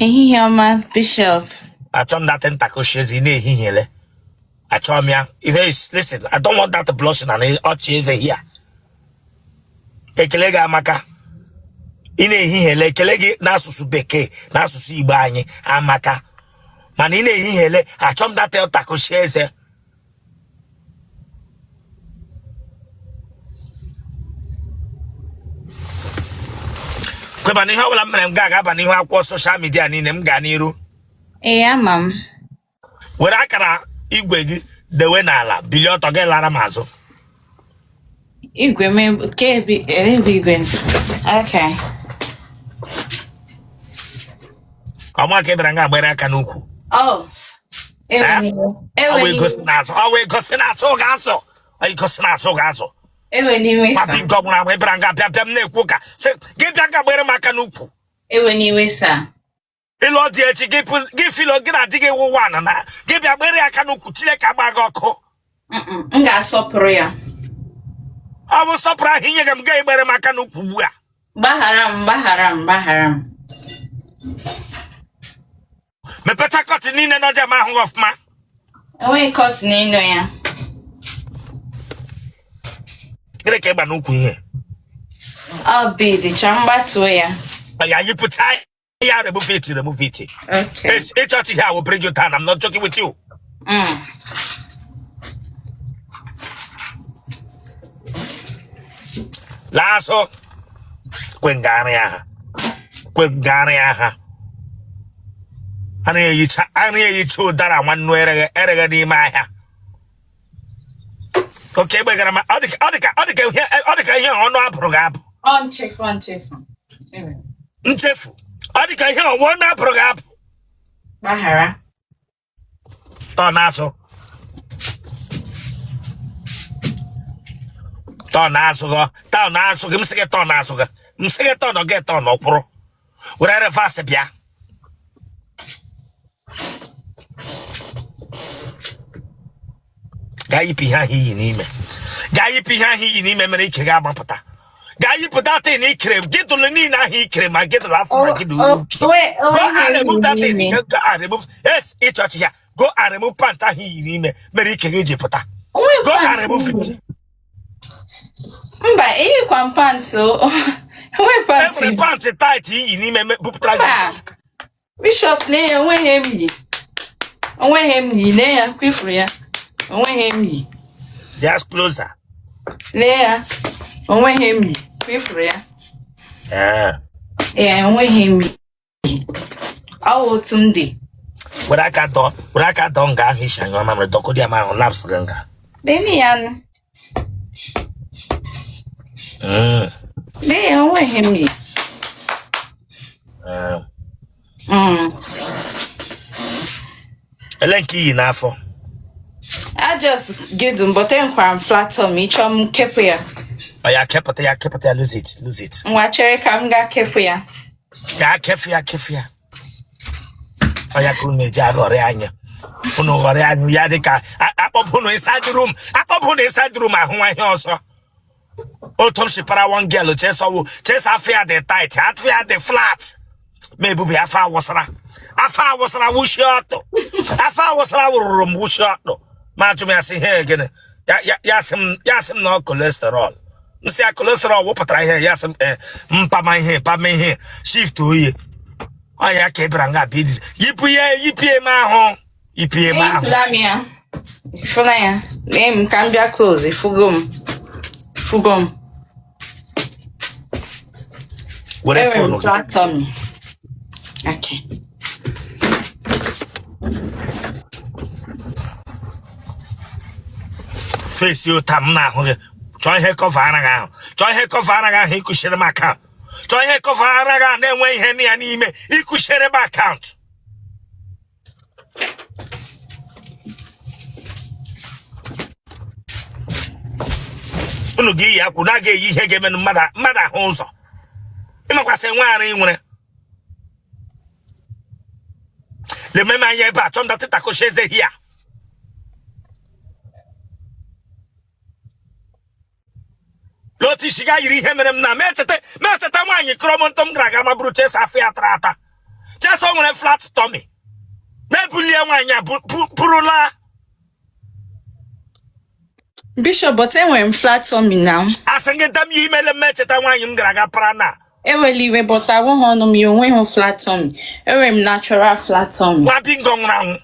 Ehihie ọma, Bishop. Achọ m that ntakoshi eze ị na-ehihiele. Achọ m ya. If is, listen, I don't want that blushing and ọchị eze here. Ekele gị amaka. Ị na-ehihiele ekele gị n'asụsụ Bekee, n'asụsụ Igbo anyị amaka. Mana ị na-ehihiele, achọ m that ntakoshi eze. Kweba na ihe ọbụla m mere m ga-aga n'ihu akwụkwọ social media niile m gaa n'iru. Ee, ama m. Were akara igwe gị dewe n'ala, bilie ọtọ gị lara m azụ. Igwe m ke ebe ebe igwe m. Okay. Ọma ka ị bịara nga agbere aka n'ukwu. Oh. Eh? Ọ wee gosi n'azụ, ọ wee gosi n'azụ ga-asụ, ọ gosi n'azụ ga-asụ. Ewena iwe Ma sir. bingo nwụrụ anwụ ị bịara nga bịa bịa m na-ekwu ka sị gị bịa nga gbere m aka n'ukwu. Ewena iwe sir. Ị lụọ di echi gị gị feel gị na di gị wụ one na gị bịa gbere aka n'ukwu Chineke agba gị ọkụ. M ga-asọpụrụ ya. Ọ bụ nsọpụrụ ahụ inye gị m ga egbere m aka n'ukwu ugbu a. Gbaghara m, gbaghara m, gbaghara m. Mepeta curtain niile nọ dị m ahụ ọfụma. Enweghị curtain n'elu ya. Gịnị ka ị gba n'ukwu ihe? Ọ bead, chọọ m gbatuo ya. Ya yipụta ya, remove it, remove it. Okay. It's church here, I will bring you down. I'm not joking with you. Laa azụ kwe ngagharị aha, kwe ngagharị aha. A na-eyicha ụdara nwannu ereghe ereghe n'ime ahịa. Oke egbegara ma ọ dị ka ọ dị ka ọ dị ka ihe ọ dị ka ihe ọnụ abụrụ gị abụ. Ọ nchefu, ọ nchefu. Nchefu. Ọ dị ka ihe ọwụ ọnụ abụrụ gị abụ. Gbaghara. Tọọ n'azụ. Tọọ n'azụ gị. Tọọ n'azụ gị. M sị gị tọọ n'azụ gị. M sị gị tọọ nọ gị tọọ n'ọkwụrụ. Were reverse bịa. Gaa yipụ ihe ahụ i yi n'ime. Gaa yipụ ihe ahụ i yi n'ime mere ike ga-agbapụta. Gaa yipụ that thing i kere girdle niile ahụ i kere ma girdle afọ ma girdle ukwu. Go and remove that thing. Go and remove. Yes, ịchọchị ya. Go and remove pant ahụ i yi n'ime mere ike gị ji pụta. Go and remove it. Mba, eyikwa m pant o. Enwe pant. Enwere pant tight i yi n'ime bupụtara gị. Bishop, lee ya, onweghị m yi. Onweghị m yi, lee ya, kwifuru ya. Onweghị m yi. Just closer. Lee ya, onweghị m yi, kwifuru ya. Ee. Ee, onweghị m yi. Ọ wụ otu m dị. Were aka dọọ, were aka dọọ nga ahụ i si anyụ mamịrị dọkọdi ya ma ahụ laps gị nga. Lee ya nụ. Lee ya, onweghị m yi. Ele nke i yi n'afọ? I just girdle, but enwekwara m flat tummy, ịchọ m kepụ ya. Ọ ya kepụta ya, kepụta ya, lose it, lose it. Ngwa chere ka m gaa kepụ ya. Gaa kepụ ya, kepụ ya. Ọ ya ka unu eji aghọrị anya. Unu ghọrị anya ya dị ka akpọpụ unu inside room, akpọpụ unu inside room ahụ nwa ihe ọzọ. Otu m si para one girl chesọwụ chesa afọ ya dị tight, afọ ya dị flat. Ma ebubi afọ awụsara, afọ awụsara wụshi ọtụ, afọ awụsara wụrụrụ m wụshi ọtụ. Ma ajụ m ya sị ihe gịnị? Ya ya ya sị m ya sị m na ọ cholesterol. M sị ya cholesterol wụpụtara ihe ya sị m ee mpama ihe pama ihe shift oyi. Ọ ya ka ị bịara nga bịa yipụ ya yipụ ya eme ahụ yipụ ya eme ahụ. Eyipụla m ya. Ifụla ya. Lee m ka m bịa close. Ifugo m. Ifugo m. Were Enwere m phone gị. flat tummy. Okay. Face ụta m na-ahụ gị. Chọọ ihe cover ara gị ahụ. Chọọ ihe cover ara gị ahụ ikuchiri m account. Chọọ ihe cover ara gị ahụ na-enwe ihe na ya n'ime ikuchiri m account. Unu ga-eyi akwa na-aga eyi ihe ga-emenụ mmadụ ahụ ụzọ. Ịmakwasị nwa ara ị nwere. Leme m anya ebe a chọọ ndatị takoshi eze hia. Lee otu isi ga yiri ihe mere m na m echeta nwaanyị kọrọ m ntụ m gara aga ma bụrụ chesa afọ ya tara ata. Chesọ nwere flat tummy na-ebulie nwaanyị a bụrụla. Bishop, but enwere m flat tummy now. Asị gị damn you, imele m echeta nwaanyị m gara aga para na. Ewela iwe, but awụghị ọnụ m ya onweghị flat tummy. Enwere m natural flat tummy. Nwa bingo nwụrụ anwụ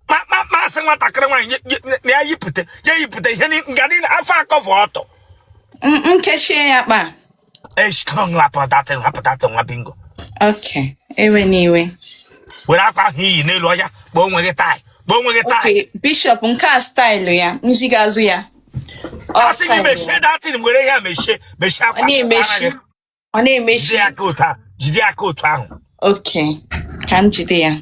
ma ma ma asị nwatakịrị nwaanyị na ya yipụta ya yipụta ihe nga niile afọ akọvọ ọtọ. M kechie ya kpa. Eshikọ hapụ that thing, hapụ that thing, nwa bingo. Okay, ewena iwe. Were akwa ahụ iyi n'elu ọya kpọọ onwe gị tie, kpọọ onwe gị tie. Okay, Bishop, nke a style ya, m ji ga-azụ ya. Ọ Asị gị style mechie ya. that thing, were ihe a mechie, mechie Ọ akwa ara na-emechi. gị. Ọ na-emechi. Jide aka otu ahụ, jide aka otu ahụ. Okay, ka m jide ya.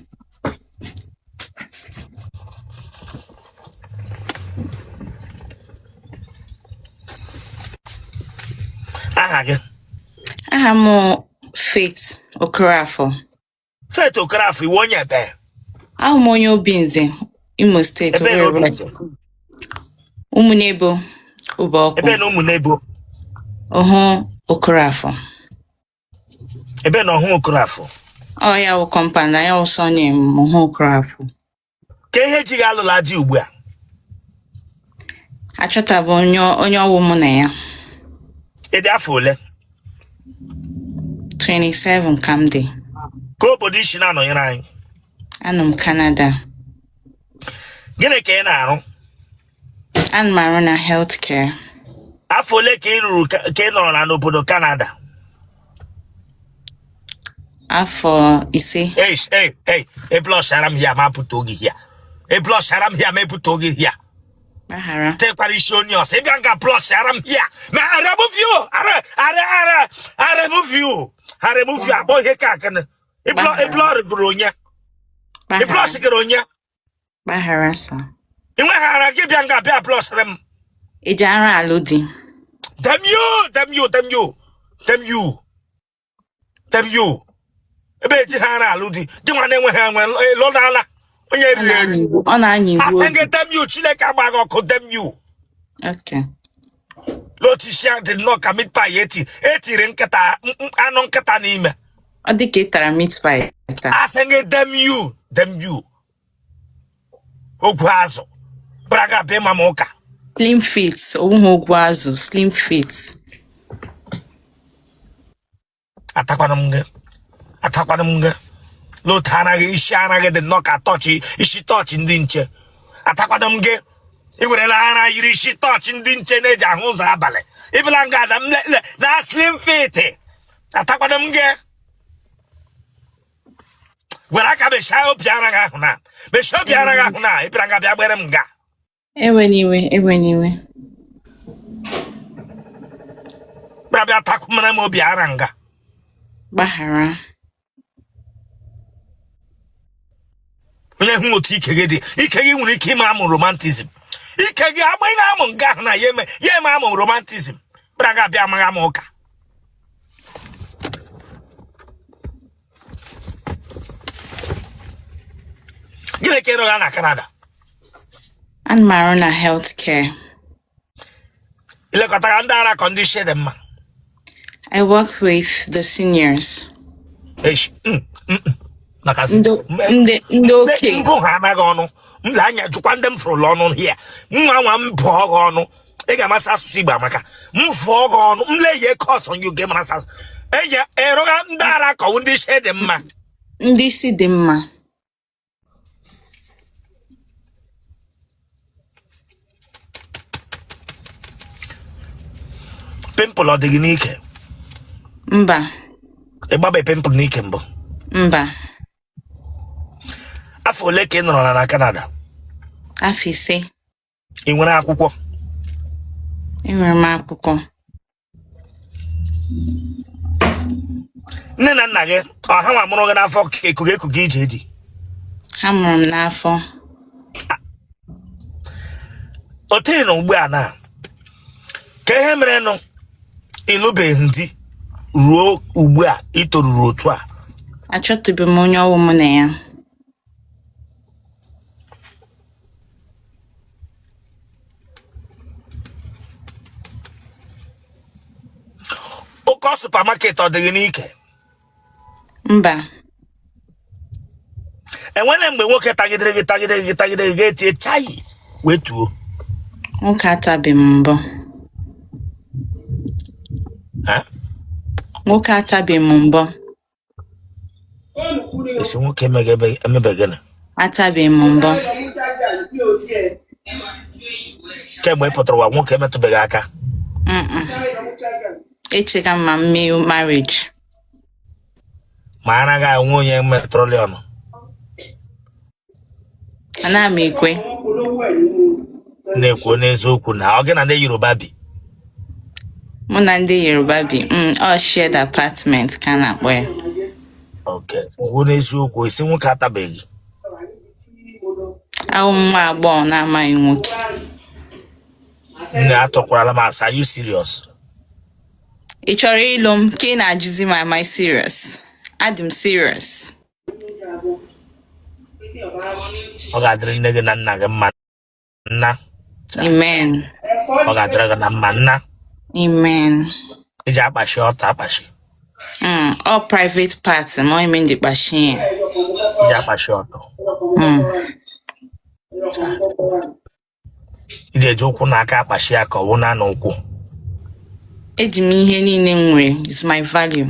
Aha gị? Aha m Faith Okorafor. Faith Okorafor, ị wụ onye ebe? Awụ m onye Obinze, Imo Steeti, Ebe na Owerri. Obinze? Ụmụnebo, Ụbọkụ. Ebe na Ụmụnebo? Ọhụ Okorafor. Ebe na Ọhụ Okorafor? Ọ ya wụ compound, ya wụ surname m, Ọhụ Okorafor. Ka ihe ji gị alụla di ugbu a? Achọtabụ onye ọwụ mụ na ya. Ị dị afọ ole? 27 ka m dị. Ka obodo i si na-anọnyere anyị? Anọ m Canada. Gịnị ka ị na-arụ? Ana m arụ na healthcare. Afọ ole ka ị ruru ka ị nọrọ na n'obodo Canada? Afọ 5. Ei, ei, ei, ị blushara m ya ma pụta oge ya. Ị blushara m ya ma epụta oge ya. Gbaghara. Tekwara isi onions. Ị bịa nga blushara m ya. Ma I remove you. Ara, ara, I remove you. I remove you. Akpọ ihe ka akịnị. Ị Gbaghara. blushgoro onye. Ị Gbaghara. blushgoro onye. Gbaghara, sir. Ị nweghị ara gị bịa nga bịa blushara m. Ị ji ara alụ di? Damn you, damn you, damn you, damn you, damn you. Ebe eji ha ara alụ di, di nwa na-enweghị enwe lụnala onye Ọ eriri na-anya eri. igbu ọ na-anya igbu Asị obi. gị damn you, Chineke agba gị ọkụ, damn you. Okay. L'otu isi ahụ dị nnọọ ka meat pie eti etiri nkịta anụ nkịta n'ime. Ọ dị ka ị tara meat pie taa. Asị gị damn you, damn you. Ogwu azụ. Braga bịa ịma m ụka. Slim fit, owughị ogwu azụ, slim fit. Atakwana m gị, atakwana m gị. L'otu ara gị, isi ara gị dị nnọọ ka tọọchị, isi tọọchị ndị nche. Atakwana m gị. Ị werela ara yiri isi tọọchị ndị nche na-eji ahụ ụzọ abalị. Ị bịala nga ada m na slim fit. Atakwana m gị. Were aka mechie obi ara gị ahụ na mechie obi ara gị ahụ na ị bịara nga bịa gbere m nga. Ewena iwe, ewena iwe. Bịa bịa takwumara m obi ara nga. Gbaghara. Onye hụ otu ike gị dị, ike gị nwere ike ime amụ romantism. Ike gị agbaghị amụ nga ahụ na ya eme ya eme amụ romantism. Bịara nga bịa amaghị ama ụka. Gịnị ka ị rụga na Canada? Ana m arụ na health care. I lekọtara ndị ara ka ndị isi dị mma? I work with the seniors. Echi, maka Ndị ndị ndị okenye. mbụ ha anaghị ọnụ m lee anya jụkwa ndị m fụrụla ọnụ hia nwa nwa m bụọ gị ọnụ. Ị ga-amasị asụsụ Igbo amaka m fụọ gị ọnụ m lee ya curse on you gị mara asụsụ enye ịrụga ndị ara kọwụ ndị isi dị mma. Ndị isi dị mma. Pimple ọ dị gị n'ike? Mba. Ị gbabe pimple n'ike mbụ? Mba. Afọ ole ka ị nọrọ na Canada? Afọ 5. Ị nwere akwụkwọ? Enwere m akwụkwọ. Nne na nna gị ọ ha nwa mụrụ gị n'afọ ka ekugo ekugo ije di? Ha mụrụ m n'afọ. Otu ị nọ ugbu a na ka ihe mere nụ ị lụbeghị di ruo ugbu a ị toruru otu a? Achọtụbeghị m onye ọwụ mụ na ya. Ụkọ supermarket ọ dị gị n'ike? Mba. Enwere mgbe nwoke tagidere gị, tagidere gị, tagidere gị, ga-etie chai wee tuo? Nwoke atabeghị m mbụ. Ha? Nwoke atabeghị m mbụ. Esi nwoke emebe gịnị? Atabeghị m mbụ. Kemgbe ị pụtara ụwa, nwoke emetụbeghị aka? Mm-mm. Echega m ma m mee marriage. Ma anaghị enwe onye metụrụla ọnụ? Ana m ekwe. Na-ekwu n'eziokwu na ọ gị na ndị Yoruba bi? Mụ na ndị Yoruba bi. Ọ shared apartment ka a na-akpọ ya. Ok, kwuo n'eziokwu, isi nwoke atabeghị? Ahụ m nwa agbọghọ na-amaghị nwoke. Nne, atụkwarala m asa. Are you serious? Ị chọrọ ịlụ m ka ị na-ajụzi m am I serious? Adị m serious. Ọ ga-adịrị nne gị na nna gị mma, nna. Amen. Ọ ga-adịrị gị na mma, nna. Amen. Iji akpachi ọtọ akpachi? Ọ private part ma ime ndị kpachi ya. Iji akpachi ọtọ? Mm. Iji eji ụkwụ na aka akpachi ya ka ọ wụ naanị ụkwụ? Eji m ihe niile m nwere. Is my value.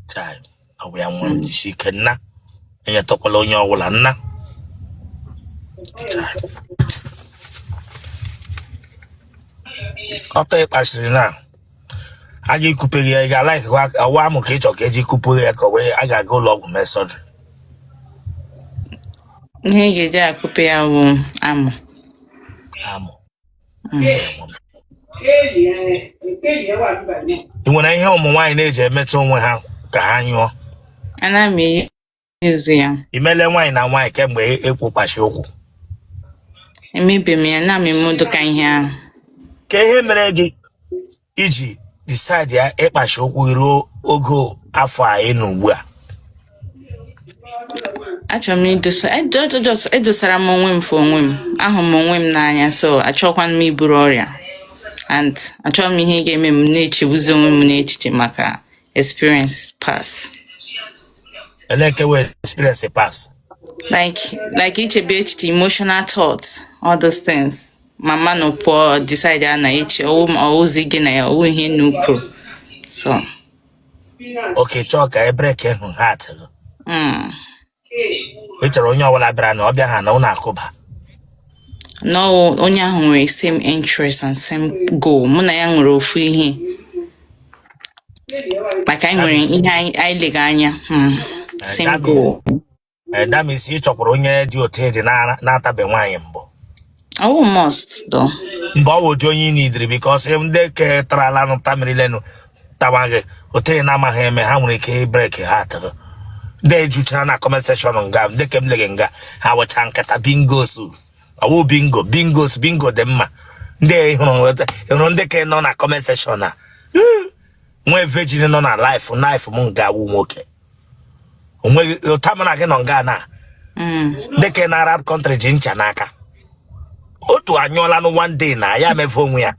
Chai, ọ bụ ya nwa m. Jisi ike, nna. Enyetụkwala onye ọbụla, nna. Chai. Ọtọ ị kpachiri na a ga-ekupe gị ya, ị ga-alaikwa ọwa amụ ka ị chọ ka eji kupe ya, ka ọ wee a ga-aga ụlọ ọgwụ mee surgery? Ihe ị ga-eji akụpe ya bụ amụ. Amụ. Ị nwere ihe ụmụ nwaanyị na-eji emetụ onwe ha ka ha nyụọ? Ana m eyuzu ya. Imele nwaanyị na nwaanyị kemgbe ekwu kpachi ụkwụ? Emebe m ya na m eme ụdịka ihe ahụ. Ka ihe mere gị iji decide ya ịkpachi ụkwụ ruo ogo afọ a ị nọ ugbu a? Achọrọ m idosa edosara m onwe m for onwe m. Ahụ m onwe m n'anya, so achọkwana m iburu ọrịa and achọrọ m ihe ga-eme m na-echegbuzi onwe m n'echiche maka experience pass. Ele nke wee experience pass? Like ichebe echiche, emotional thoughts, all those things. Mama no pụọ decide a na-eche ọwụ ọwụzi gị na ya ọwụ ihe n'ukwu, so. Oke chọọ ka e break hụ heart gị? Mm. Ị chọrọ onye ọbụla bịara na ọ bịa ha na ụnụ akụba? No, onye ahụ nwere same interest and same goal, mụ na ya nwere ofu ihe, maka anyị nwere ihe anyị lega anya, same goal. That means ị chọkwara onye dị otu dị na-atabe nwaanyị mbụ? Ọwụ must though. Mgbe ọ wụ ụdị onye ị nidiri, because ndị ke tarala nụ tamirilenu tawa gị otu ị na-amaghị eme, ha nwere ike break heart gị. Ndị ejuchara na comment section nga, ndị ke m leghe nga, ha wụcha nkata bingos. Ọwụ bingo, bingos, bingo dị mma. Ndị hụrụ ndị ke nọ na comment section a nwee virgin nọ na life knife m nga wụ nwoke onweghị ụta mụ na gị nọ nga na ndị ke na Arab country ji ncha n'aka otu anyụọla nụ one day na ya mefe onwe ya.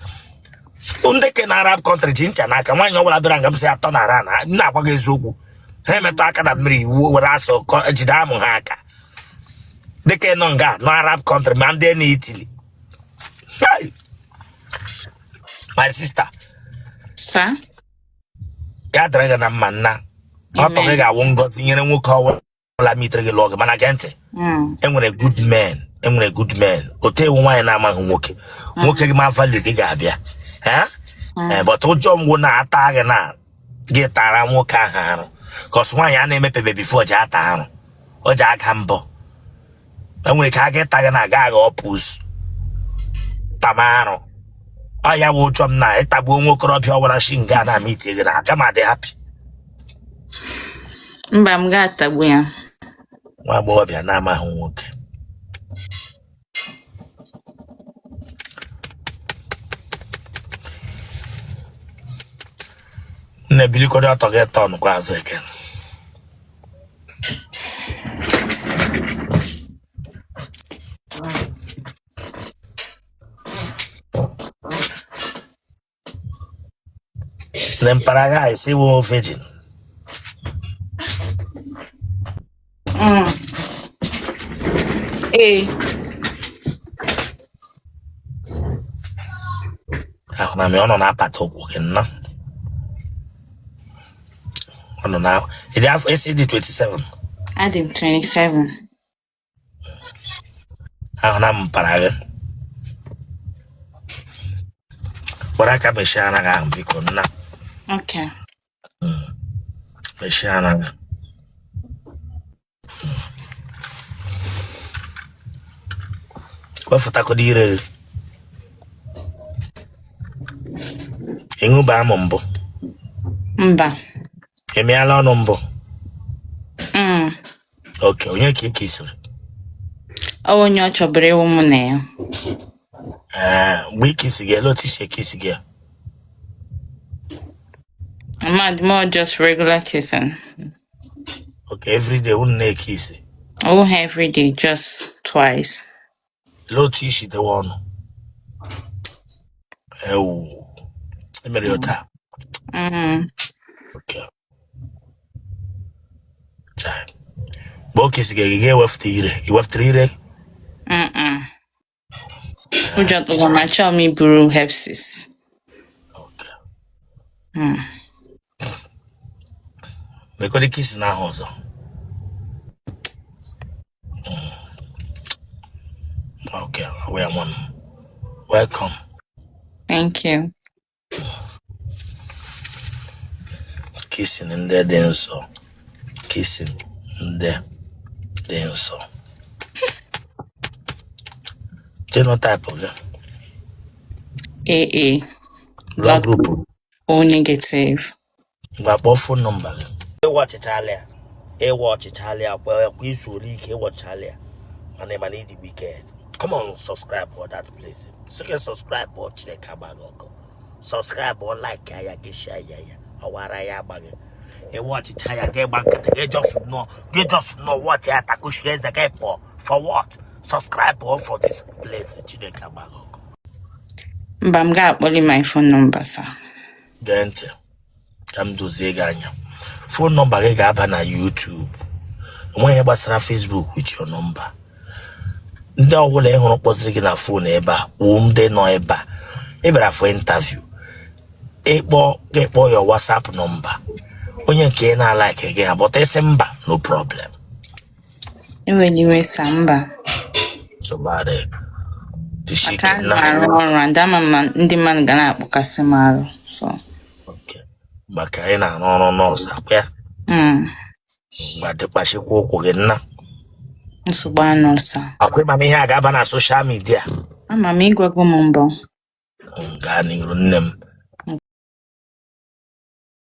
Ndị ke na Arab country ji ncha n'aka. Nwaanyị ọbụla bịara nga m sị atọ na ara na m na-agwa gị eziokwu, ha emetụ aka na mmiri were asụ jide amụ ha aka. Dịka nọ nga nọ Arab country ma ndị na Italy. Hey! My sister. Sir? Ya dịrị gị na mma, nna. Ọtọ gị Amen. ga-awụ ngọzi nyere nwoke ọbụla mitere gị, lụọ gị. Mana gee ntị, enwere good men, enwere good men. Otu ewu nwaanyị na-amaghị nwoke, nwoke gị ma value gị ga-abịa. Eh? Eh, but ụjọ mgbu na-ata gị na gị tara nwoke ahụ arụ, cause nwaanyị a na-emepebe before ji ata arụ, o ji aka mbọ. Enwere ike aga ịta gị na aga agha ọpụs tama arụ. Ọ ya bụ ụjọ m na ịtagbuo nwa okorobịa ọbụla shi nga na ama itie gị na aga m adị happy. Mba, m ga-atagbu ya. Nwa agbọghọbịa na-amaghị nwoke. Nne, bilikodo ọtọ gị tọn kwa azụ eke. Ndị mpaghara isi wụ virgin? Mm. Ee. Ahụra m ya, ọ nọ na-apata ụkwụ gị nna. Ọ nọ na ịdị afọ ị sị dị 27. Adị m 27. Ahụra m mpara gị. Were aka mechie ara gị ahụ biko nna. Okay. Mechie ara gị. Wefụtagodo ire gị. Ị ṅụba amụ mbụ? Mba. Ị mịala ọnụ mbụ? Mm. Okay, onye ka ị kissiri? Ọ onye ọ chọburu ịwụ mụ na ya. Ee, mgbe ị kiss gị, ele otu i si ekiss gị ya? Mad more just regular kissing. Okay, everyday unu na-ekiss? Oh, every day, just twice. Ele otu i si dewe ọnụ? Ewu, emere ya taa? Mm. Okay. Chai. Mgbe o kiss gị, gị ga-ewefụta ire? I wefụtara ire? Mm-mm. Ụjọ tụrụ m, achọghị m iburu herpes. Okay. Mekwere kiss n'ahụ ọzọ. Okay, we are one. Welcome. Thank you. Kissing ndị dị nsọ. Kissing ndị dị nsọ. Genotype gị? AA. Blood group? O negative. Ngwa, kpọọ phone number gị. Ị watchichala ya, ị watchichala ya kwa kwa izu ole ike ị watchichala ya, mana ị mana ị dị wicked. Come on, subscribe for that place. Sị subscribe ọ, Chineke agba gị ọkụ. Subscribe ọ, like ya gị, share ya ya ọwara ya agba gị. Ị watchicha ya, gị gba nkịtị, gị just nọ, gị just nọ watch ya, takushie eze gị pụọ. For what? Subscribe ọ for this place. Chineke agba gị ọkụ. Mba, m ga-akpọli my phone number, sir. Gee ntị ka m dozie gị anya. Phone number gị ga-aba na YouTube. Enweghị ihe gbasara Facebook with your number. Ndị ọbụla ị hụrụ kpọziri gị na phone ebe a wụ ndị nọ ebe a ị bịara for interview. Ịkpọ gị, kpọọ your WhatsApp number. Onye nke ị na-alike gị agbọta isi mba, no problem. Ewela iwe, sir, mba. Nsogbu adịghị. Maka ana m arụ ọrụ and ama m na ndị mmadụ ga na-akpọkasị m arụ. So, Okay. Maka ị na-arụ ọrụ nọọsụ akwa ya? Mm. Ngwa, dịkpachikwa ụkwụ gị nna. Nsogbu anọ, sir. Akwa ịma na ihe a ga-aba na social media? Ama m, ịgwago m mbụ. Gaa n'iru nne m.